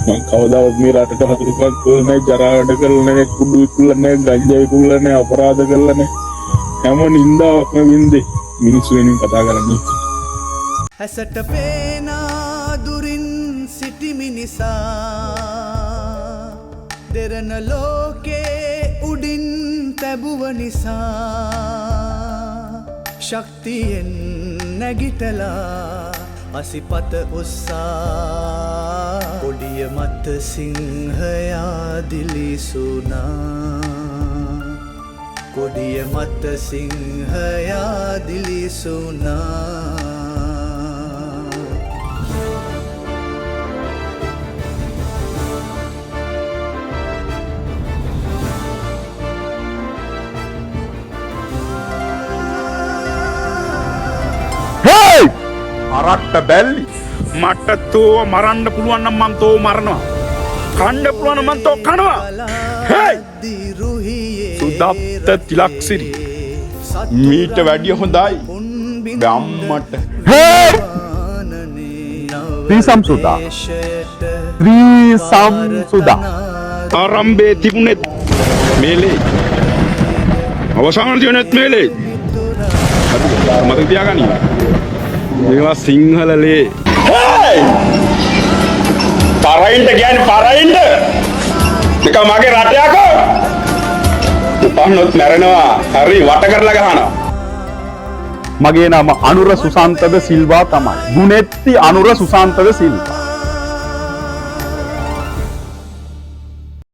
මං කවදාවත් මේ රටට හතුරුකම් කරලා නැහැ, ජරා වැඩ කරලා නැහැ, කුඩු විකුණලා නැහැ, ගංජා විකුණලා නැහැ, අපරාධ කරලා නැහැ. හැම නින්දාවක්ම වින්දේ මිනිස්සු වෙනුවෙන් කතා කරන්නේ. ඇසට පේනා දුරින් සිටි මිනිසා දෙරණ ලෝකේ උඩින් තැබුව නිසා ශක්තියෙන් නැගිටලා අසිපත උස්සා කොඩිය මත සිංහයා දිලිසුනා, කොඩිය මත සිංහයා දිලිසුනා. අරට්ට බැල්ලි. මට තෝ මරන්න පුළුවන් නම් මං තෝ මරනවා. කන්න පුළුවන් නම් මං තෝ කනවා. හේ! සුදත්ත තිලක්සිරි. මීට වැඩිය හොඳයි. බම්මට. හේ! ත්‍රිසම් සුදා. ත්‍රිසම් සුදා. ආරම්භයේ තිබුණෙත් මේලේ. අවසාන තියුණෙත් මේලේ. මතක තියාගනි. මේවා සිංහල ලේ. පරයින්ට කියන්නේ පරයින්ට. නිකන් මගේ රට යකෝ. උපන්නොත් මැරෙනවා. හරි වට කරලා ගහනවා. මගේ නම අනුර සුසන්තද සිල්වා තමයි. ගුණෙත්ති අනුර සුසන්තද සිල්වා.